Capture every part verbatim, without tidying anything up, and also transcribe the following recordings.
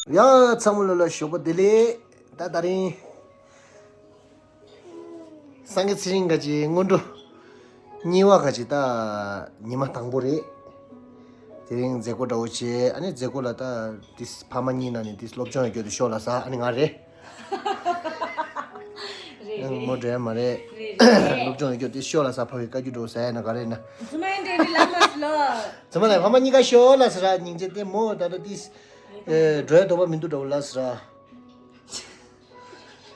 ཡ་ཚང་མ་ལོ་ལ་ཞོགས་པ་བདེ་ལེགས། ད་ད་རིང་སངས་རྒྱས་ཚེ་རིང་ག་ཅིག་སྔོན་འགྲོ་གཉིས་པ་ག་ཅིག་ད་ཉི་མ་དང་པོ་རེད། དེ་རིང་མཛད་སྒོ་འདྲ་བོ་བྱས། ཨ་ནི་མཛད་སྒོ་ལ་ད་ཏིས་ཕ་མ་གཉིས་ན་ནི་ཏིས་སློབ་སྦྱོང་ཡོད་རྒྱུ་དེ་ཤོག་ལ་ས། ཨ་ནི་ང་རེད། རེད་རེད། མོ་འགྲོ་ཡ་མ་རེད། རེད་རེད། སློབ་སྦྱོང་ཡོད་རྒྱུ་དེ་ཤོག་ལ་ས། ཕ་གི་བཀའ་རྒྱུ་འགྲོ་ས་ཡ་ན་ག་རེད་ན། ཚུ་མ་ཡིན་འདྲེ་རི་ལ་མ་སི་ལོ། ཚུ་མ་ལ་ཕ་མ་གཉིས་ཀ་ཤོག་ལ་ས་ར། སྙིང་རྗེ་དེ་མོ་ད་ད་ཏིས། ཨེ། འགྲོ་ཡ་དོགས་པ་མི་འདུག་འདྲ་བོ་ལ་ས་ར།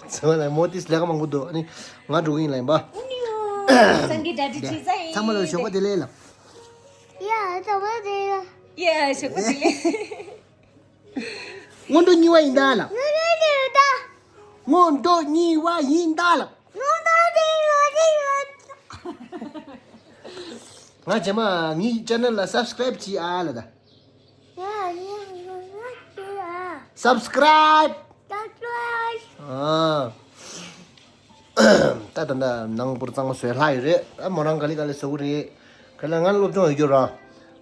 ཚང་མ་ལ་མོ་ཏིས་ལས་ཀ་མང་པོ་འདུག་ཨ་ནི་ང་འགྲོ་གི་ཡིན་ལ་ཡིན་པ། སངས་རྒྱས་གྲ་སྒྲིག་བྱེད་ས་ཡིན། ཚང་མ་ལ་ཞོགས་པ་བདེ་ལེགས་ལ། ཡ་ཚང་མ་བདེ་ལེགས། ཡ་ཞོགས་པ་བདེ་ལེགས། སྔོན་འགྲོ་གཉིས་པ་ཡིན་ད་ལ། སྔོན་འགྲོ་གཉིས་པ་ཡིན་ད་ལ། ང་རྗེས་མ་ངའི་ཅེ་ནལ་ལ་སབ་སི་ཀ་རེབ་བྱེད་ཨ་ལ་ད། སབ་སི་ཀ་རེབ། ཨ། ད་ད་ད་ནང་པུར་གཙང་མ་བཟོས་ལྷག་ཡོད་རེད། ཨ། མོ་རང་ག་ལེ་ག་ལེ་བཟོ་གི་རེད། ཁ་ལ་ང་སློབ་སྦྱོང་ཡོད་རྒྱུ་ར།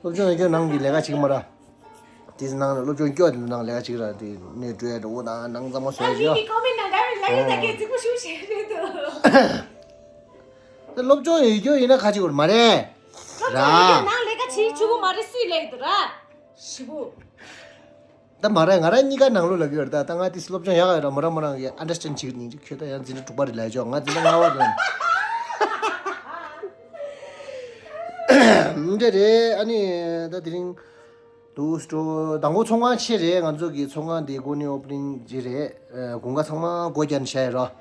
སློབ་སྦྱོང་ཡོད་རྒྱུ་ནང་གི་ལས་ཀ་བྱེད་ཀྱི་མ་ར། དེ་ནང་ལ་སློབ་སྦྱོང་སྐྱོ་དེ་ནང་ལས་ཀ་བྱེད་ཀྱི་ར། དེ་ནས་འགྲོ་ཡ་འགྲོ་བོ་དང་ནང་གཙང་མ་བཟོས་ཨ་ཡོད། མི་གི་ཀོ་མེན་ནང་ག་རེ་ལབ་ཡོད་ད་གས་རྫིག་པོ་ཞུ་བྱེད་རེད་དོ། ད་སློབ་སྦྱོང་ཡོད་རྒྱུ་ཡིན་ན་ཁ་ཅིག་བར་མ་རེད། སློབ་སྦྱོང་ཡོད་རྒྱུ་ནང་ལས་ཀ་བྱེད་ཆུ་བོ་མ་རེད་སུས་ལས་ཡོད་དོ་ར། ཞི་བོ། ད་མ་རེད། ང་རང་གཉིས་ཀ་ནང་ལོགས་ལ་གི་ཡོད་རེད། ད་ད་ང་དེ་སློབ་སྦྱོང་ཡག་ཡོད་ར། མོ་རང་མོ་རང་གི་ཨན་ཌར་སི་ཊེན་ཌི་བྱེད་ཀྱི་ཡིན། ཁྱོད་ད་ཡང་འཛིན་གྲྭ་དྲུག་པ་རེད་ལབ་ཆོག་ང་འཛིན་གྲྭ་ལྔ་པ་རེད། འདི་འདྲ་རེད། ཨ་ནི་ད་དེ་རིང་དུ་སྤྲོ་དང་པོ་ཚོང་ཁང་ཕྱེ་རེད། ང་ཚོ་གི་ཚོང་ཁང་དེ་སྒོ་ནས་ཨོ་པ་ནིང་བྱེད་རེད། ཨ། དགུན་ཁ་ཚང་མ་སྒོ་བརྒྱབ་ནས་བཞག་ཡོད་ར།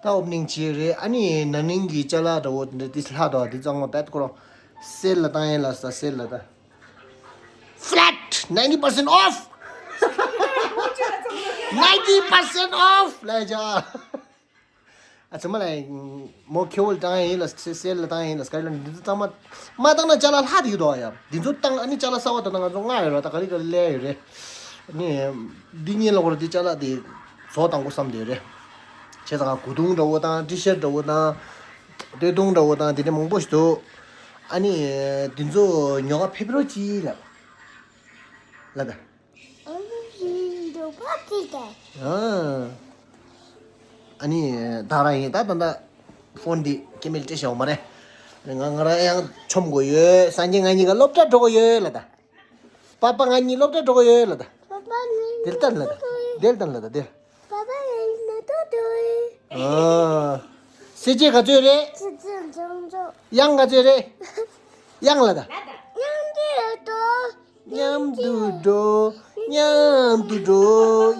ད་ཨོ་པ་ནིང་བྱེད་རེད། ཨ་ནི་ན་ནིང་གི་ཅ་ལག་འདྲ་བོ་དེ་འདྲ་དེ་ལྷག་འདུག་དེ་ཚང་མ་བེད་ཁོ་རང་སེལ་ལ་བཏང་ཡིན་ལ་ས། སེལ་ལ་ད། Flat ninety percent off. Ninety percent off ལབ་ཡ། ཨ་ཚང་མ་ལ་མོ་ཁེ་བོ་ལ་བཏང་ཡིན་ལ་སེ་སེལ་ལ་བཏང་ཡིན་ལ་སྐར་ལ་འདི་ཚོ་ཚང་མ་མ་བཏང་ན་ཅ་ལག་ལྷག་དེ་ཡོད་དོ་ཡ། འདི་ཚོ་བཏང་ཨ་ནི་ཅ་ལག་གསར་པ་བཏང་ན་ང་ཚོ་ལྔ་ཡོད་ར། ད་ག་རེ་ག་རེ་ལས་ཡོད་རེད། ཨ་ནི་འདི་གཉིས་ལ་གོ་ར་འདི་ཅ་ལག་དེ་བཟོ་དང་པོ་བསམ་དེ་ཡོད་རེད། བྱས་ཙང་གོས་ཐུང་འདྲ་བོ་དང་ཊི་ཤར་ཊི་འདྲ་བོ་དང་། སྟོད་ཐུང་འདྲ་བོ་དང་དེ་འདྲ་མང་པོ་ཞིག་འདུག་ཨ་ནི་འདི་ཚོ་ཉོ་ག་ཕེབས་རོགས་གྱིས་ལབ། ལབ་ད། ཨ་ནི་ད་རང་ཡིན་ད་ད་ད་ཕོན་འདི་ཀེ་མེལ་སྤྲད་བཞག་ཡོད་མ་རེད། ང་ང་རང་ཡང་ཆོམ་དགོས་ཡོད། སངས་རྒྱས་ང་གཉིས་ཀ་སློབ་གྲྭ་འགྲོ་གི་ཡོད་ལབ་ད། པ་པ་ང་གཉིས་སློབ་གྲྭ་འགྲོ་གི་ཡོད་ལབ་ད། པ་པ་ནི་དེར་ལྟ་ལབ་ད། དེར་ལྟ་ལབ་ད་དེར། པ་པ་ཡིན་ན་ཏོ་ཏོ་ཨེ། ཨ། སེ་ཅེ་ག་ཚོད་རེད། ཙི་ཙི་ཙང་ཙོ། དབྱངས་ག་ཚོད་རེད། དབྱངས་ལབ་ད། མཉམ་དུ་འགྲོ། མཉམ་དུ་འགྲོ།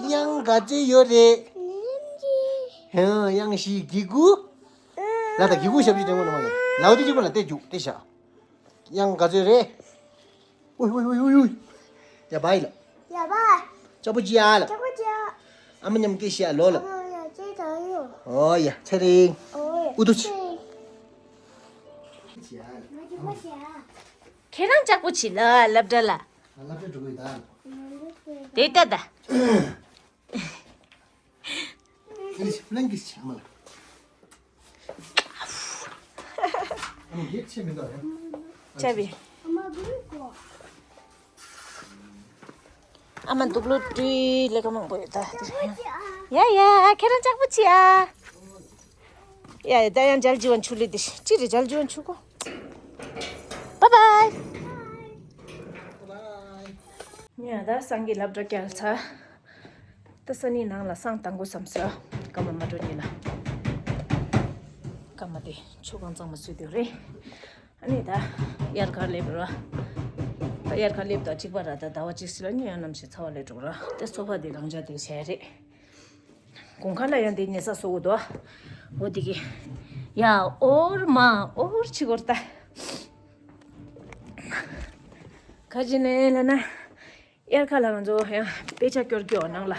མཉམ་དུ་འགྲོ། དབྱངས་ག་ཚོད་ཡོད་རེད། དབྱངས་བཞི་གི་གུ། ལབ་ད་གི་གུ་ཞབས་ཕྱི་དྲན་གོ་ནོ་མ་ལ། ལའོ་དེ་གཅིག་པ་ལ་བལྟས་རྒྱུག་བལྟས་བཞག་དབྱངས་ག་ཚོད་རེད། ཨུ་ཨུ་ཨུ་ཨུ་ཨུ། ཡ་བའི་ལ། ཡ་བའི། ཅག་པོ་ཅི་ཡ་ལ། ཅག་པོ་ཅི་ཡ། ཨ་མ་མཉམ་སྐད་བཤད་ལོ་ལ། ཨ་མ་ཡ་ཅེ་ད་ཡོ། ཨོ་ཡ་ཚེ་རིང་། ཨོ་ཡ། ཨུ་ཏུ་ཆི། ང་ཅག་པོ་ཅི་ཡ། ཁྱེད་རང་ཅག་པོ་ཅི་ལ་སློབ་གྲྭ་ལ། སློབ་གྲྭ་འགྲོ་གི་ཡོད་ད། དེ་ལྟ་ད། ལེན་གྱི་ཆ་མ་ལ། ཨ་མ་ཡེག་ཆེ་མི་འདུག་ཡ། ཆ་བི། ཨ་མ་དུག་ལོ་ཏྲི་ལས་ཀ་མང་པོ་ཡོད་ད། ཡ་ཡ་ཁྱེད་རང་ཅག་པོ་ཅི་ཡ། ཡ་ཡ་ད་ཡང་འཇལ་ཇི་བན་ཆུ་ལི་དི་ཅི་རེད་འཇལ་ཇི་བན་ཆུ་གོ། Bye bye. ཡ་ད་སངས་རྒྱས་སློབ་གྲྭ་བསྐྱལ་ཚར། ད་ས་ནི་ནང་ལ་སང་དང་གོ་བསམ་ས། སྐར་མ་མ་འགྲོ་ཉིན་ལ། སྐར་མ་དེ་ཆུ་གང་གཙང་མ་བཟོས་དེ་རེད། ཨ་ནི་ད་དབྱར་ཁ་སླེབས་ར། ད་དབྱར་ཁ་སླེབས་དང་གཅིག་པ་ར། ད་ཟླ་བ་གཅིག་སི་ལ་ནི་ཡང་ནམ་ཞིག་ཚ་བ་ལས་འགྲོ་ར། ད་སོ་ཕ་དེ་རང་ཅག་དེ་བྱས་རེད། དགུན་ཁ་ལ་ཡང་དེ་ཉལ་ས་བཟོ་དགོས་དོ། འོ་དེ་གི། ཡ་ཨོར་མ་ཨོར་ཆི་གོར་ད། ཁ་ཅི་ནས་ལ་ན། དབྱར་ཁ་ལ་ང་ཚོ་ཡང་དཔེ་ཆ་སྐྱོར་སྐྱོར་ནང་ལ།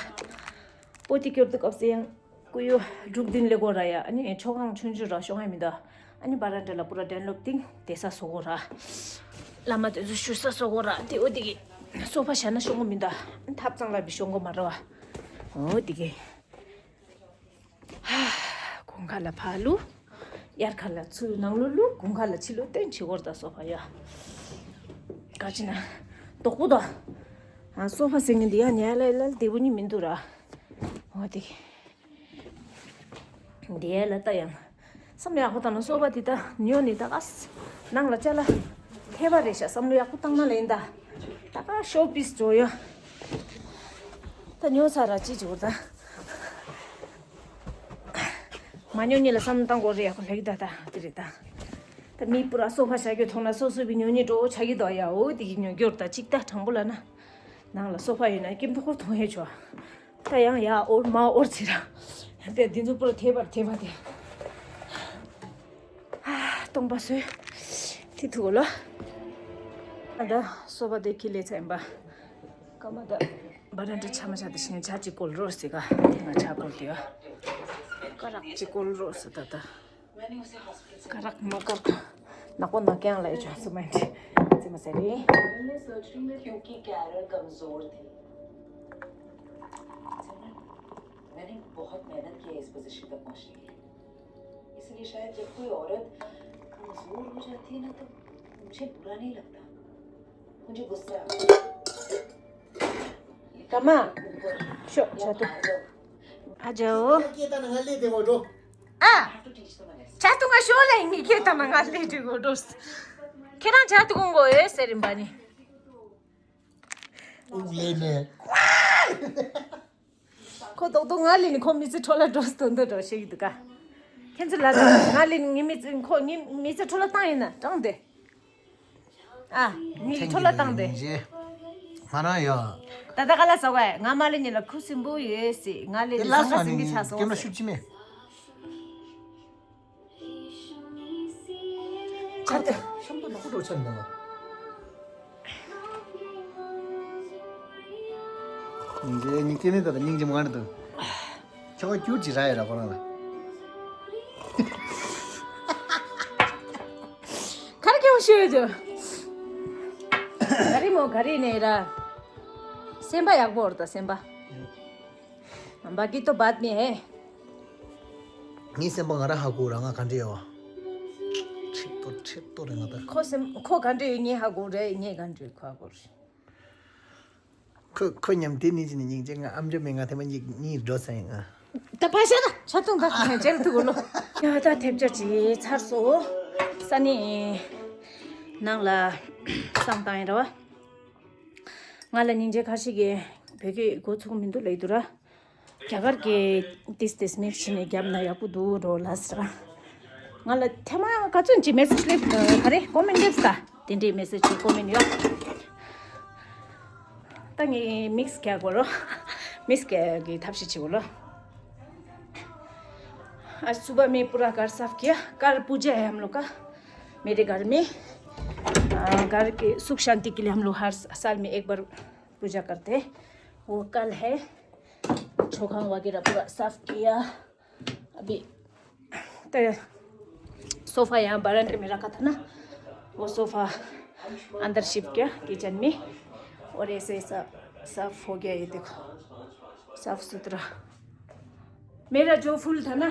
པོ་ཏི་སྐྱོར་དུས་སྐབས་སུ་ཡང་སྐུ་ཡོ་འབྲུག་འདིན་ལེ་གོ་ར་ཡ། ཨ་ནི་མཆོད་ཁང་ཆུང་ཆུང་ར་ཤོང་ཡ་མི་འདུག་ཨ་ནི་བ་ར་འདྲ་ལ་པུ་ར་དྲན་ལོབ་ཏིང་དེ་ས་བཟོ་གོ་ར། བླ་མ་དེ་ཚོ་བཞུགས་ས་བཟོ་གོ་ར། དེ་འོ་དེ་གི་སོ་ཕ་བཞག་ན་ཤོང་གོ་མི་འདུག་ཨ་ནི་ཐབ་ཚང་ལ་བི་ཤོང་གོ་མ་ར་བ། འོ་དེ་གི། དགུན་ཁ་ལ་ཕར་ལུ། དབྱར་ཁ་ལ་ཚུར་ནང་ལོ་ལུ། དགུན་ཁ་ལ་ཕྱི་ལོ་སྟོན་བྱེད་སྐོར་དང་སོ་ཕ་ཡ། ག་ཅི་ན། དོག་པོ་དང་། ཨ་སོ་ཕ་ཟེར་མཁན་འདི་ཡ་ཉལ་ལ་ལ་བདེ་པོ་ཉིད་མི་འདུག་ར། འོ་དེ། འདི་ཡ་ལ་ལྟ་ཡང་། བསམ་ཡག་པོ་བཏང་ན་སོ་ཕ་འདི་ད་ཉོ་ནི་ད་ག་ནང་ལ་ཅ་ལ་ཐེ་བ་རེད་ཤག་བསམ་བློ་ཡག་པོ་བཏང་ན་ལེན་ད། ད་ག་ཤོ་པིས་འཇོ་ཡོ། ད་ཉོ་ཚར་ར་ཅི་འཇོ་ད། མ་ཉོ་ཉེ་ལ་བསམ་བཏང་དགོས་རེད་ཡག་པོ་ལེགས་ད་ད་དེ་རེད་ད། ད་མི་པུ་ར་སོ་ཕ་བྱ་རྒྱུ་མཐོང་ན་སོ་སོ་བི་ཉོ་ཉེ་འགྲོ་བོ་ཆ་གི་དོ་ཡ་འོ་དེ་གི་ཉོ་རྒྱུར་ད་ཅིག་ད་དྲང་པོ་ལ་ན། ནང་ལ་སོ་ཕ་ཡོད་ན་སྐྱིད་པོ་མཐོང་ཡས་ཆོག་ད་ཡང་ཡ་འོར་མ་འོར་ཚེ་ར། དེ་འདི་ཚོ་པུ་ར་ཐེ་བར་ཐེ་བ་དེ། སྟོང་པ་སོས། དེ་ཐུག་ལོ། ཨ་ད་སོ་ཕ་དེ་ཁྱི་ལས་ཚན་པ། ཀ་མ་ད། བ་རན་ཏི་ཆ་མ་ཆ་དེ་ཤིང་ཆ་ཅིག་བཀོལ་རོགས་ཟེར་ག་དེ་ང་ཆ་བཀོལ་དེ་ཡ། ཀ་རག་ཅིག་བཀོལ་རོགས་ཟེར་ད་ད། ཀ་རག་མ་ཀ་རག་ནག་པོ་ནག་རྐྱང་ལ་ཡ་ཆ་སུ་མ་ཡིན་ཏི་མ་ཟེར་རེད། मैंने बहुत मेहनत की है इस पोजीशन तक पहुंचने के लिए। इसलिए शायद जब कोई औरत कमजोर हो जाती है ना, तो मुझे बुरा नहीं लगता, मुझे गुस्सा आता है। ཀ་མ། ཤོག་ཇ་དུ། ཨ་ཇོ། ཨ། ཇ་དུ་ང་ཤོག་ལ་ཡིན་ངེས་ཁྱེད་དང་ང་ལས་དྲི་གོ་འགྲོ། ཁྱེད་རང་ཇ་དུ་གོང་གོ་ཨེ་ཟེར་རིམ་པ་ནི། དབུགས་ལེན་ནས། ཁོ་རྡོག་རྡོག་ང་ལེན་ནི་ཁོ་མི་ཚེ་འཕྲོ་ལ་འགྲོ་སྟོན་འདོད་འགྲོ་ཤེས་ཀྱི་འདུག་ག་ཁྱེད་ཚོ་ལ་ད་ང་ལེན་ངའི་མི་ཚེ་ཁོ་ངའི་མི་ཚེ་འཕྲོ་ལ་བཏང་ཡིན་ན་དྲང་དེ། ཨ་ངའི་འཕྲོ་ལ་བཏང་དེ། ང་རང་ཡོད། ད་ད་ག་ལ་ཟ་བས་ང་མ་ལེན་ནི་ལ་ཁུ་སིམ་པོ་ཡོད་སི་ང་ལེན་ནི་ཟང་ཀ་ཟིང་གི་ཆ་སོང་། ཤུབ་ཅི་མེད། ཁ་ཏེ་ཤམ་ཏོ་ནག་པོ་འགྲོ་ཆ་འདི་ལ། སྙིང་རྗེ་སྙིང་རྗེ་ནི་ད་ལྟ་སྙིང་རྗེ་མ་ནི་འདུག་ཁྱོ་ག་སྐྱུར་ཅིག་ར་ཡོད་ར་ཁོ་རང་ལ། ག་རེ་སྐྱོ་ཤོད་ཅོ། ག་རེ་མོ་ག་རེ་ནས་ར། སེམས་པ་ཡག་པོ་འོར་ད་སེམས་པ། बाकी तो बाद में है। ངའི་སེམས་པ་ང་རང་ཧ་གོ་ར་ང་ག་འདྲ་ཡོད། ཁྲིད་ཏོ་ཁྲིད་ཏོ་རེད་ང་ད། ཁོ་སེམས་ཁོ་ག་འདྲ་ཡོད་ངས་ཧ་གོ་རེད་ངས་ག་འདྲ་ཡོད་ཁོ་ཧ་གོ་རེད། ཁོ་ཁོ་མཉམ་དེ་ནི་ཅི་ནི་སྙིང་རྗེ་ང་ཨམ་ཅོག་མེད་ང་ཐེ་མ་གཉིས་གཉིས་འགྲོ་ས་ཡིན་ང་། ད་ཕ་ཤ་ད་ཆ་ཐུང་ད་ཁོ་ཡང་ཇེལ་ཐུག་གོ་ལོ། ཡ་ད་ཐེབས་ཆ་ཅི་ཚར་སོ། ས་ནི་ནང་ལ་བསམ་བཏང་ཡིན་ར་བ། ང་ལ་སྙིང་རྗེ་ཁ་ཤས་ཀྱིས་བོད་སྐད་གོ་ཚུགས་མི་འདུག་ལབ་འདུག་ར། རྒྱ་གར་གྱི་ཏིས་ཏིས་མིག་ཕྱི་ནས་བརྒྱབ་ན་ཡག་པོ་འདུག་འགྲོ་ལབ་ཟེར། ང་ལ་ཐེངས་མ་ག་ཚོད་ཅིག་མེ་སེ་ཇི་སླེབས་ག་རེ་ཀོ་མེན་སླེབས་ད་དེ་འདྲའི་མེ་སེ་ཇི་ཀོ་མེན་ཡོད། ད་ངས་མིག་སི་རྒྱག་དགོས་རོ། མིག་སི་རྒྱག་གི་ཐབས་ཤེས་བྱེད་དགོས་རོ། आज सुबह में पूरा घर साफ किया। कल पूजा है हम लोग का, मेरे घर में। अ, घर के सुख शांति के लिए हम लोग हर साल में एक बार पूजा करते हैं। वो कल है। छोखांग वगैरह पूरा साफ किया। अभी तो सोफा यहाँ बरामदे में रखा था ना, वो सोफा अंदर शिफ्ट किया किचन में। और ऐसे ऐसा साफ हो गया, ये देखो, साफ सुथरा। मेरा जो फूल था ना,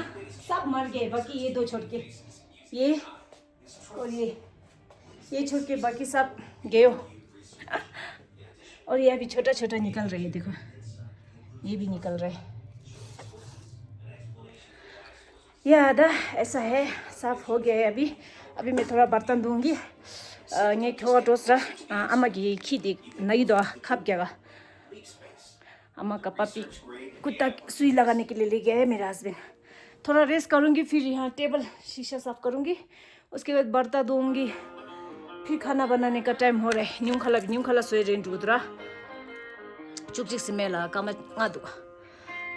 सब मर गए, बाकी ये दो छोड़ के, ये और ये, ये छोड़ के बाकी सब गयो। और ये अभी छोटा छोटा निकल रहे हैं, देखो, ये भी निकल रहे हैं। या दा, ऐसा है, साफ हो गया है अभी। अभी मैं थोड़ा बर्तन धोऊंगी। ངས་ཁྱོ་ག་འགྲོ་ས། ཨ་མ་གི་ཁྱི་དེ་ན་ཡི་དོ་ཁབ་རྒྱག་ག་ཨ་མ་का पप्पी कुत्ता सुई लगाने के लिए ले गया है मेरा हस्बैंड। थोड़ा रेस्ट करूंगी, फिर यहाँ टेबल शीशा साफ करूंगी, उसके बाद बर्तन धोऊंगी, फिर खाना बनाने का टाइम हो रहा है। ཉུང་ཁ་ལ་ཉུང་ཁ་ལ་སོས་རེད་འགྲོ་དུ་ར། བཅུ་གཅིག་སི་མེ་ལ་སྐར་མ་ལྔ་འདུག་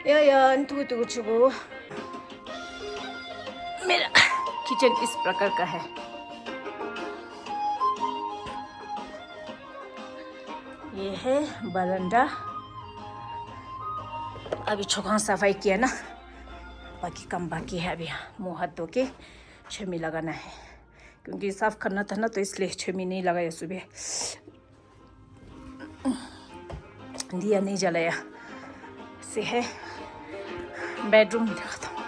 ཡ་ཡ་ཨན་ཐུག་ཐུག་ཆུ་བོ། मेरा किचन इस प्रकार का है। ये है बरंडा। अभी छोखांग सफाई किया ना, बाकी काम बाकी है। अभी मुंह हाथ धो के छेमी लगाना है, क्योंकि साफ करना था ना, तो इसलिए छेमी नहीं लगाया सुबह। दिया नहीं जलाया। से है बेडरूम दिखाता हूँ।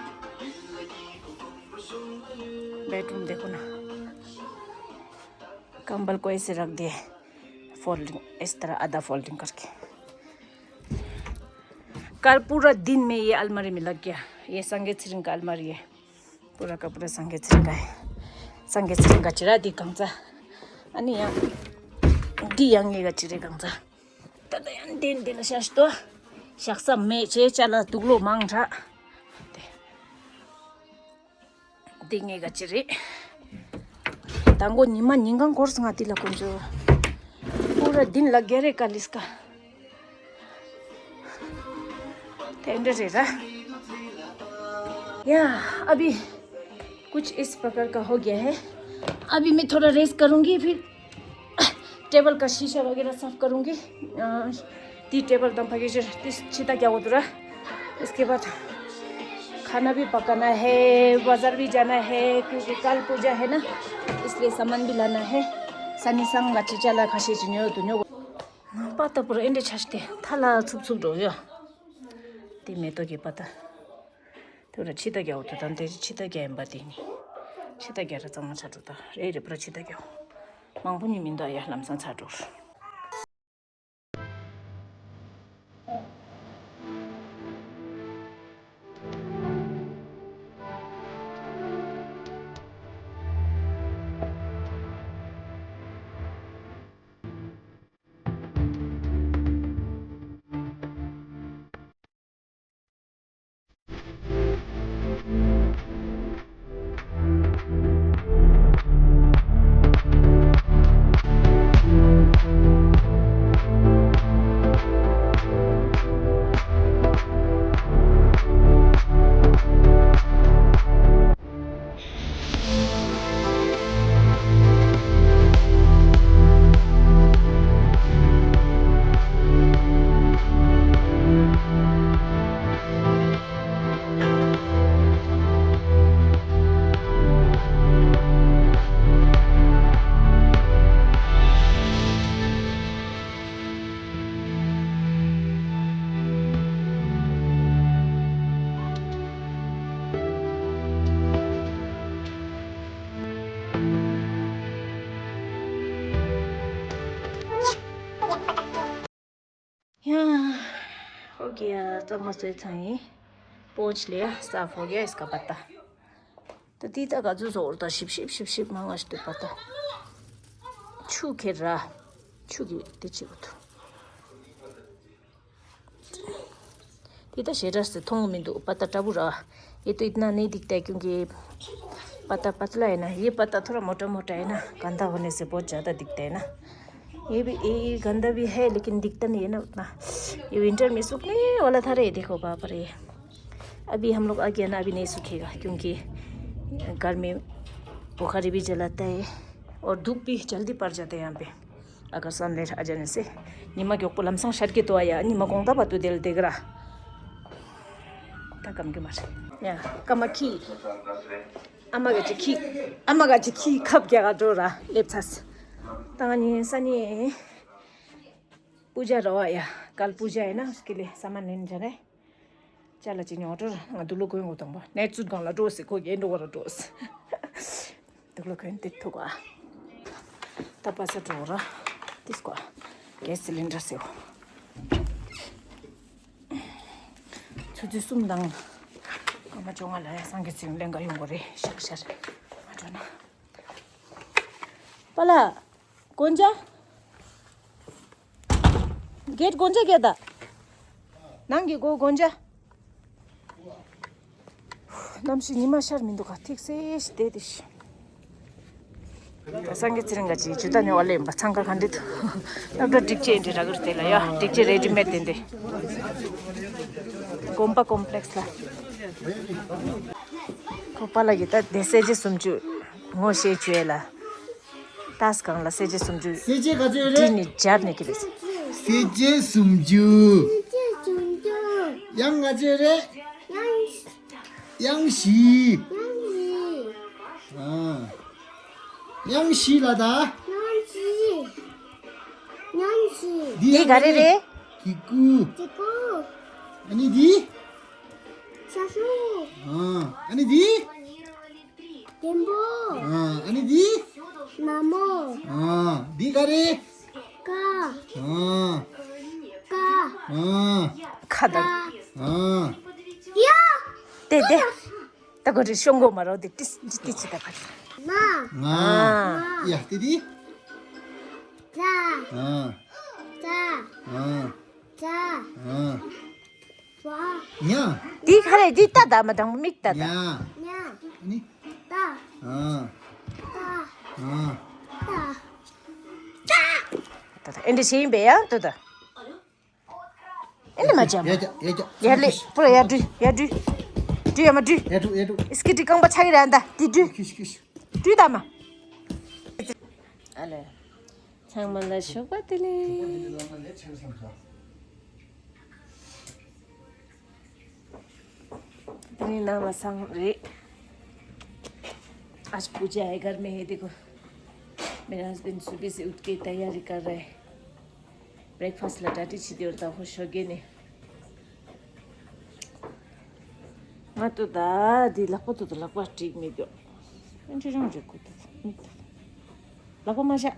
बेडरूम देखो ना, कंबल को ऐसे रख दिए। फोल्डिंग, इस तरह आधा फोल्डिंग करके। कल पूरा दिन में ये अलमारी में लग गया, ये संगीत सिंह का अलमारी है। पूरा का पूरा संगीत सिंह का है। संगीत सिंह का चिरा दी कंचा। अनि या दी yang ये का चिरे कंचा। ད་ལྟ་ཡང་འདི་འདི་ལ་ཤར་ཏོ། ཞག་ས་མེད་ཅེས་ཅ་ལག་དུག་ལོག་མང་དྲགས། དེ་འདི་ངས་ག་ཅི་རེད། ད་མགོ་ཉི་མ་ཉིན་གང་འཁོར་སོང་ང་འདི་ལ་དཀོན་མཆོག पूरा दिन लग गया रे कल इसका। དེ་འདྲ་རེད་ར། या, अभी कुछ इस प्रकार का हो गया है। अभी मैं थोड़ा रेस्ट करूँगी, फिर टेबल का शीशा वगैरह साफ करूँगी। अ, ती टेबल दम फगे जे, ती छिता क्या होता रहा। इसके बाद खाना भी पकाना है, बाजार भी जाना है, क्योंकि कल पूजा है ना, इसलिए सामान भी लाना है। सनी संग बच्चे चला खासी जुनियो दुनियो। पता पूरा इंडे छाछते, थाला छुप छुप डोयो। ती मैं तो के पता। དེ་ར་ཕྱི་ལྟ་རྒྱག་འོ་དེ་དང་དེ་ཕྱི་ལྟ་རྒྱག་ཡིན་པ་དེ་ནི། ཕྱི་ལྟ་རྒྱག་ར་གཙང་མ་ཆགས་འགྲོ་ད་རེད་རེད་པ་ར་ཕྱི་ལྟ་རྒྱག་མང་པོ་ནི་མི་འདུག་ཡ་ལམ་སང་ཚར་འགྲོ། या, हो गया, चम्मच से छाई। पोंछ लिया, साफ हो गया इसका पत्ता। तो तीता का जो जोर था, शिप, शिप, शिप, शिप, मांगा तो पत्ता। छू खेर रहा, छू की, तेची को तो। ये तो शेरा से थोंग में दो पत्ता टबू रहा। ये तो इतना नहीं दिखता है क्योंकि पत्ता पतला है ना। ये पत्ता थोड़ा मोटा मोटा है ना, गंदा होने से बहुत ज़्यादा दिखता है ना। ये भी, ये गंदा भी है लेकिन दिखता नहीं है ना उतना। ये विंटर में सूखने वाला था रे, देखो बाप रे। अभी हम लोग आ गया ना, अभी नहीं सूखेगा क्योंकि घर में बुखारी भी जलाता है और धूप भी जल्दी पड़ जाता है यहाँ पे। अगर सनलाइट आ जाने से। ཉི་མ་མགྱོགས་པོ་ལམ་སང་ཤར་གྱི་འདུག་ཨ། ཡ་ཉི་མ་དགོང་དག་བར་དུ་དེ་ལ་བསྡད་ཀྱི་ར། ད་སྐམ་གྱི་མ་རེད། ཡ་སྐར་མ་ཁྱི། ཨ་མ་ག་ཅི་ཁྱི། ཨ་མ་ག་ཅི་ཁྱི་ཁབ་རྒྱག་ག་འགྲོ་ར་སླེབས་ཚར། ད་ང་གཉིས་ས་ནས་པུ་ཇ་ར་བ་ཡ། कल पूजा है ना, उसके लिए सामान लेने जाना है। ཅ་ལག་ཅིག་ཉོ་འགྲོ། ང་དུག་ལོག་གོན་དགོས་དང་པོ། ནས་ཚུད་སྒང་ལ་འགྲོ་ཟེར། ཁོ་གའི་འགྲོ་བ་ར་འགྲོ་ཟེར། དུག་ལོག་གོན་དེ་ཐུག་ག་ད་པ་ས་འགྲོ་ར། དེ་སྐོ། གེ་སི་སི་ལིན་ཌར་ཟེར་བ། ཆུ་ཚོད་གསུམ་དང་སྐར་མ་བཅོ་ལྔ་ལ་ཡ་སངས་རྒྱས་ཚེ་རིང་ལེན་ག་ཡོང་དགོས་རེད། ཤག་ཤར་མ་འགྲོ་ན། པ་ལགས། དགོན་ཇ། གེད་དགོན་ཇ་གེད་ད། ནང་གི་སྒོ་དགོན་ཇ། གནམ་གཤིས་ཉི་མ་ཤར་མི་འདུག་ག་ཐིག་སེ་ཞིག་བསྡད་དེ་ཤི། སངས་རྒྱས་ཚེ་རིང་ག་ཅིག་ཇུ་ད་ནས་བ་ལེན་པ་འཚང་ཁ་ག་འདི་ཐུ། སློབ་གྲྭ་སྒྲིག་ཆས་འདི་ར་གུར་དེ་ལ་ཡ་སྒྲིག་ཆས་རེ་ཌི་མེད་དེ་འདི། དགོན་པ་ཀོམ་པི་ལེགས་ལ། ཁོ་པ་ལགས་ཀྱིས་ད་དེ་སེ་ཇེ་སུམ་ཅུ་ངོ་ཤེས་བཅོས་ལ། ཏཱས་སྒང་ལ་སེ་ཇེ་སུམ་ཅུ། སེ་ཇེ་ག་ཚོད་རེད། བྲིས་ནས་སྦྱར་ནས་ཀྱི་རེད། སེ་ཇེ་སུམ་ཅུ། སེ་ཇེ་སུམ་ཅུ། དབྱངས་ག་ཚོད་རེད། དབྱངས། དབྱངས་བཞི། དབྱངས་བཞི། ཨ། དབྱངས་བཞི་ལ་ད། དབྱངས་བཞི། དབྱངས་བཞི། འདི་ག་རེ་རེད། གི་ཀུ། གི་ཀུ། ཨ་ནི་འདི། ཤ་ཤུ། ཨ། ཨ་ནི་འདི། ལྡེམ་པོ། ཨ། ཨ་ནི་འདི། ན་མོ། ཨ། འདི་ག་རེ། ཀ། ཨང་། ཀ་ཨང་། ཁ་དང་། ཨང་། ཡ། དེ་དེ། ད་གོ་རེ་ཤོང་གོ་མ་རོ་དེ་ཏིས་ཏིས་ཏིས་ཅི་ད་ག་ང་། ང་། ཡ་དེ་དེ། ཙ། ཨང་། ཙ། ཨང་། ཙ། ཨང་། ཉ། དེ་ག་རེ་དེ་ཏ་ད་མ་དང་མིག་ཏ་ད། ཉ། ཉ། ནི། ཏ། ཨང་། ཏ། ཨང་། ཏ། ད་ད་ཨེ་འདྲ་ཞིག་ཡིན་པས་ཡང་ཏོ་ད། ཨེ་འདྲ་མ་བྱ་མ། ཡ་རྒྱ་ཡ་རྒྱ། ཡར་ལས་པུ་ར་ཡར་འགྲུལ་ཡར་འགྲུལ། འགྲུལ་ཡ་མ་འགྲུལ། ཡ་འགྲུལ་ཡ་འགྲུལ། སྐེ་དཀྲིས་རྐང་པ་ཆག་གི་ར་ད་དེ་འགྲུལ། ཁྱུ་ཁྱུ་ཁྱུ། འགྲུལ་ད་མ། ཨ་ལས། ཚང་མ་ལ་ཞོགས་པ་བདེ་ལེགས། དེ་ནས་ནང་ལ་སང་རེད། आज पूजा है घर में, ये देखो। मेरे हस्बैंड सुबह से उठ के तैयारी कर रहे हैं। ब्रेकफास्ट ལ་གྲ་སྒྲིག་བྱེད་དེ་བར་ད་ཧོ་ཞོགས་ཀས་ནས། ང་ཏོ་ད་འདི་ལག་པ་ཏོ་ད་ལག་པ་སྒྲིག་མི་འདུག་ཨེ་འདྲ་རང་རེད་ཁོ་ད་མི་ད། ལག་པ་མ་བཞག་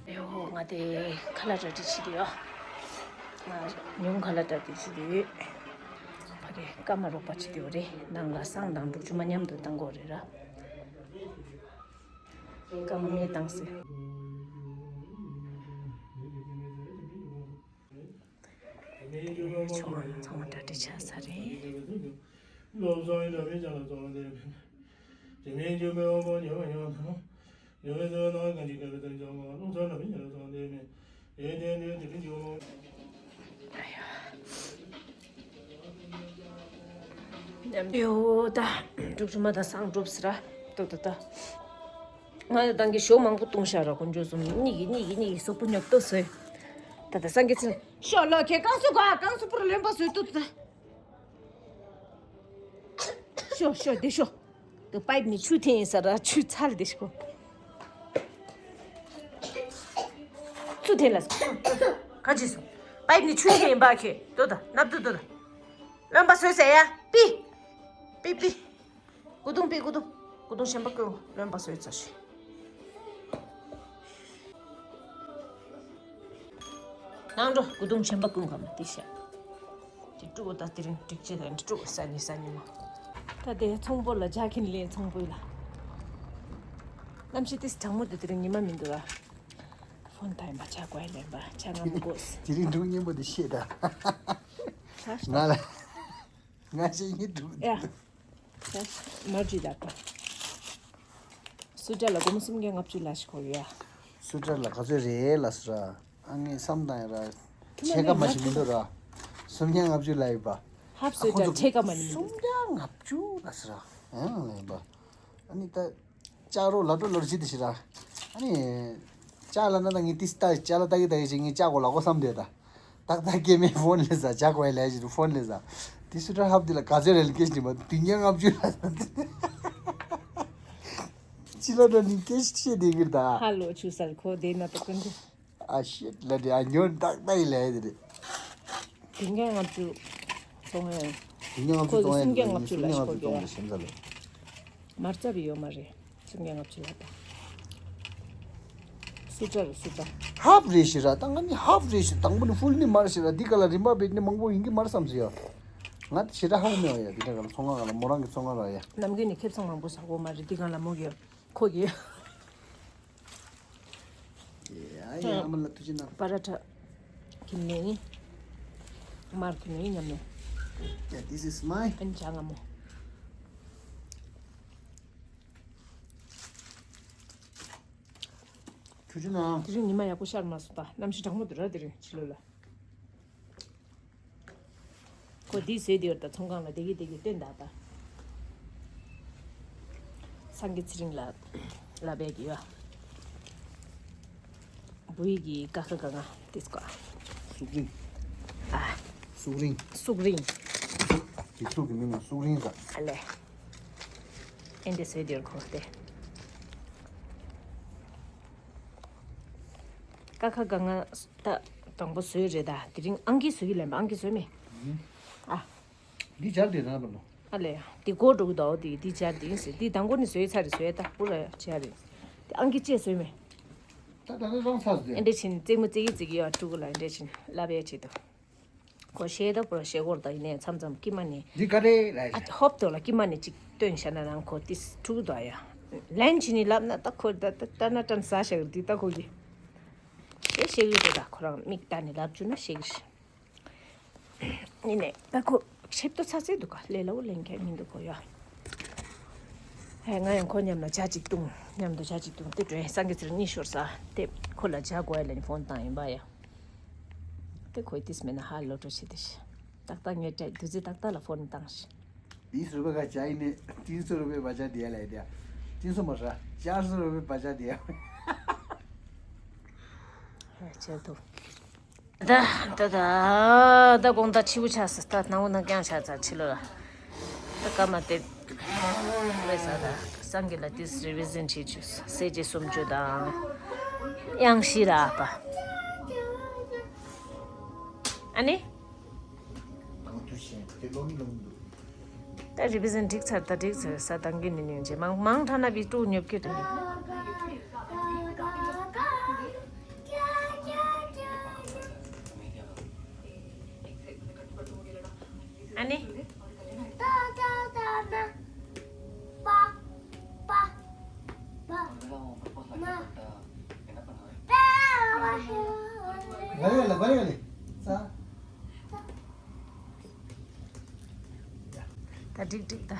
ཨེ་ཧོ། ང་དེ་ཁ་ལག་གྲ་སྒྲིག་བྱེད་དུ་ཡོད། ང་ཉུང་ཁ་ལག་གྲ་སྒྲིག་བྱེད་དུ་ཡོད། ཕ་གི་སྐར་མ་རོགས་པ་བྱེད་དུ་ཡོད་རེད། ནང་ལ་བསང་དང་འབྲུག་ཆུ་མ་མཉམ་དུ་བཏང་དགོས་རེད་ར། སྐར་མ་མེད་བཏང་ཟེར། ཆུང་མ་ཚང་མ་གྲ་སྒྲིག་ཆགས་ཚར་རེད། ཨ་ཡ། ཡོ་ད་འབྲུག་ཆུ་མ་ད་སང་འགྲུབ་ཟེར་ར། ཏོ་ཏོ་ཏོ། ང་ད་དང་གི་ཞོ་མང་པོ་བཏུང་ཤག་ར་དཀོན་མཆོག་གསུམ། གཉིས་ཀྱི་གཉིས་ཀྱི་གཉིས་ཀྱི་སོག་པོ་ཉོབ་ཏོ་ཟོས། ད་ད་སང་གི་ཚེ་ཞོ་ལོ་ཁྱེད་རྐང་སུ་ག་རྐང་སུ་པུར་ལོན་པ་ཟོས་ཏོ་ཏོ་ད། ཤོ་ཤོ་འདི་ཤོ། དུ་པའིབ་ནི་ཆུ་འཐེན་ཡིན་ས་ར་ཆུ་ཚལ་འདི་ཤོ། ཆུ་འཐེན་ལ་ས། ག་ཅི་སོ། པའིབ་ནི་ཆུ་འཐེན་ཡིན་པ་ཁྱེད་དོ་ད་ནབ་དུ་དོ་ད། རློན་པ་བཟོས་ཟེར་ཡ། པི། པི་པི། ཀུ་དུང་པི་ཀུ་དུང་། ཀུ་དུང་གཞན་པ་ཀུན་རློན་པ་བཟོས་ཚར་ཤི། ནང་འགྲོ། ཀུ་དུང་ཆེན་པོ་ཀུན་ག་མ་དེ་ཤ། དེ་དཀྲུག་ད་དེ་རིང་འགྲིག་ཅེས་དང་དཀྲུག་ས་ཉི་ས་ཉི་མ། ད་དེ་ཚོང་པོ་ལ་ཇ་ཁྱིན་ལེན་ཚོང་པོ་ལ། གནམ་གཤིས་དེ་གྲང་མོ་དེ་དེ་རིང་ཉི་མ་མི་འདུག་ར། ཕོན་ཐའི་མ་ཆ་ཀོའི་ལེན་པ་ཆ་ང་མི་དགོས། དེ་རིང་སྒྲུང་སྙན་པོ་དེ་ཤེས་ད། ང་ལ། ང་ཤེས་ཉིད་སྒྲུང་དེ་ཡ། འདུག་མར་ཇི་ད་པ། སུ་ཏྲ་ལ་སྒོར་མོ་སུམ་བརྒྱ་ལྔ་བཅུ་ལ་ཞིག་གོ་ཡོད་ཡ། སུ་ཏྲ་ལ་ག་ཚོད་རེད་ལ་སུ་ར། ཨ་ངས་བསམ་བཏང་ཡ་ར། ཕྱེད་ཀ་མ་ཞིག་མི་འདུག་ར། སུམ་བརྒྱ་ལྔ་བཅུ་ལ་ཡོད་པ། ཧབ་སུ་ཏྲ་ཕྱེད་ཀ་མ་ནི་མི་འདུག་སུམ་བརྒྱ་ལྔ་བཅུ་ལ་སུ་ར། ཨང་ལ་ཡོད་པ། ཨ་ནི་ད། ལྕགས་རོ་ལ་འགྲོ་ལོར་ཇི་དེ་ཞིག་ར། ཨ་ནི། ལྕགས་ལ་ན་ད་ངས་ཏིས་ལྟ་ལྕགས་ལ་ལྟ་གི་ལྟ་གི་ཞིག་ངས་ལྕགས་གོ་ལ་གོ་བསམ་དེ་ད། ཏག་ཏག་སྐྱེ་མེད་ཕོན་ལས་ཟ་ཇ་ཀོའི་ལས་ཞིག་ཕོན་ལས་ཟ། དེ་སུ་ཏྲ་ཧབ་དེ་ལ་ག་ཚོད་རེད་ལ་སྐད་ཞིག་མ་དུས་ངན་ལྔ་བཅུ་ལ་ཟ། ཅི་ལ་འགྲོ་ནི་སྐད་ཞིག་བཤད་བསྡད་གི་རེད་ད། ཧ་ལོ་ཆུ་སལ་ཁོ་དེ་ན་ཏོ་ཀུན་ཏུ། ཨ་ཤེད་ལ་དེ་ཨ་ཉོན་ཏག་ཏག་ཡི་ལས་དེ་རེད། དུས་ངན་ལྔ་བཅུ་བཙོང་ཡ། དུས་ངན་ལྔ་བཅུ་ཁོ་བཙོང་ཡ་སུམ་བརྒྱ་ལྔ་བཅུ་ལ་ཞིག་ཁོ་གི་ཡ། མར་རྩ་བི་ཡོད་མ་རེད། སུམ་བརྒྱ་ལྔ་བཅུ་ལ་ད། སུ་ཏྲ་རུ་སུ་ཏྲ། ཧབ་རེད་ཤི་ར་ད་ང་ནི་ཧབ་རེད་ཤི་དང་པོ་ནི་ཕུལ་ནི་མར་ཤི་ར་འདི་ག་ལ་རིམ་པ་བེད་ནི་མང་པོ་ཡིན་གི་མར་བསམ་སི་ཡ། ང་ད་ཤི་ར་ཧབ་མེད་བ་ཡ་འདི་ག་ལ་ཚོང་ཁང་ག་ལ་མོ་རང་གི་ཚོང་ཁང་ར་ཡ། ནམ་རྒྱུན་ནི་ཁེབས་ཚང་མང་པོ་ཟ་གོ་མ་རེད་འདི་ག་ལ་མོ་གི་ཁོ་གི། ཡ་ཡ་ཨ་མ་ལ་ཐུགས་རྗེ་གནང་། པ་ར་ཐ། གི་ནི། མར་གི་ནི་ཉམས་ནས། Yeah, this is my. ཨན་ཅང་ང་མོ། ཐུགས་རྗེ་གནང་། དེ་རིང་ཉི་མ་ཡག་པོ་ཤར་མ་སོང་ད་གནམ་གཤིས་གྲང་མོ་འདུག་ར་དེ་རིང་ཕྱི་ལོགས་ལ། ཁོ་འདི་བཟོས་དེ་ཡོད་ད་ཚོང་ཁང་ལ་བསྡད་ཀྱི་བསྡད་ཀྱི་སྟོན་ད་ད། སང་གི་ཚེ་རིང་ལ་ལབ་ཡ་གི་ཡོད། བུ་ཡི་གི་ཀ་ཁ་ག་ང་དེ་སྐོ། སུག་རིང་། ཨ། སུག་རིང་། སུག་རིང་། དེ་ཚུགས་ཀྱི་མིང་ལ་སུག་རིང་ཟ། ཨ་ལེ། ཨེ་འདི་བཟོས་དེ་ཡོད་ཁོ་དེ། ཀ་ཁ་ག་ང་ད་དང་པོ་བཟོས་རེད་ད་དེ་རིང་ཨང་ཀི་བཟོས་ཀྱི་ལན་པ་ཨང་ཀི་བཟོས་མེད། ཨ། འདི་སྦྱར་དེ་རང་ལ་ལོ། ཨ་ལས། འདི་སྒོ་འགྲོ་གི་འདུག་འོ་དེ་འདི་སྦྱར་དེ་ཡིན་ཟེར། འདི་དང་པོ་ནས་བཟོས་ཚར་རེད། བཟོས་ད་པུ་ར་སྦྱར་རེད། དེ་ཨང་ཀི་ཅེས་བཟོས་མེད། ད་ད་ནི་རང་ཚར་ཟེར། ཨེ་འདྲ་བྱིན་རྩེད་མོ་རྩེ་གི་རྩེ་གི་ཡོད། ཕྲུ་གུ་ལ་ཨེ་འདྲ་བྱིན་ལབ་ཡས་བྱེད་དོ། ཁོ་ཤེས་ད་པུ་ར་ཤེས་སྐོར་ད་ཡིན་ནས་མཚམས་མཚམས་ཀྱི་མ་ནི། འདི་ག་རེ་ལ་ཨ་ཧོབ་ཏོ་ལ་ཀྱི་མ་ནི་ཅིག་སྟོན་བྱ་ན་རང་ཁོ་ཏིས་ཕྲུ་གུ་ད་ཡ། ལན་བྱིན་ནི་ལབ་ན་ད་ཁོ་ད་ད་ད་ན་ཏན་ཟ་ཤག་འདི་ད་ཁོ་གི། ཤེས་ཤེས་གི་ད་ད་ཁོ་རང་མིག་ལྟ་ནི་ལབ་བཅུག་ན་ཤེས་གི་ཤི། ཡིན་ནས་ད་ཁོ་ཆེབ་ཏོ་ཚ་ཚེ་འདུག་ག་ལས་སླ་བོ་ལེན་མཁན་མི་འདུག་གོ་ཡ། ཧེ་ང་ཡང་ཁོ་མཉམ་ལ་ཇ་གཅིག་བཏུང་། མཉམ་དུ་ཇ་གཅིག་བཏུང་སྟེ་འགྲོ་ཡིན། སང་གི་ཚེར་གཉིད་ཤོར་ས་དེ་ཁོ་ལ་ཇ་དགོས་ཡ་ལ་ནི་ཕོན་བཏང་ཡིན་པ་ཡ། དེ་ཁོས་ཏིས་མེད་ན་ཧ་ལོ་སྤྲོ་བྱེད་དེ་ཤི། ཏག་ཏག་ངས་སྤྲད་དུས་ཚོད་ཏག་ཏག་ལ་ཕོན་བཏང་ཤི། तीन सौ रुपये का चाय ने तीन सौ रुपये बचा दिया ला दिया। तीन सौ मसरा, चार सौ रुपये बचा दिया। ཧེ་ཆེ་ཐུ། ད་ད་ད་ད་དགོང་ད་ཕྱི་པོ་ཆགས་སི་ད་ནང་པོ་ནང་རྐྱང་ཆགས་ཚར་ཕྱི་ལོ་ལ། ད་སྐར་མ་དེ་ལས་ས་ད་སང་གི་ལ་ཏིས་རི་བི་ཟན་བྱེད་ཆུ་སེ་ཇེ་སུམ་ཅུ་དང་དབྱངས་ཤི་ར་པ། ཨ་ནི། ད་རི་བི་ཟན་འགྲིག་ཚར། ད་འགྲིག་ཚར་ས་དང་གི་ནི་ཉོན་ཆེ་མང་མང་ཁྲ་ན་བི་ཏུ་ཉོབ་ཀྱི་རེད། ཨ་ནི། ད་འགྲིག་འགྲིག་ད།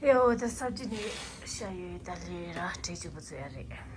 ཡོ་ད་སབ་ཇི་ནི་ཤ་ཡོད་ད་ལེ་ར་བྲེ་གཅིག་པུ་ཚོ་ཡ་རེད།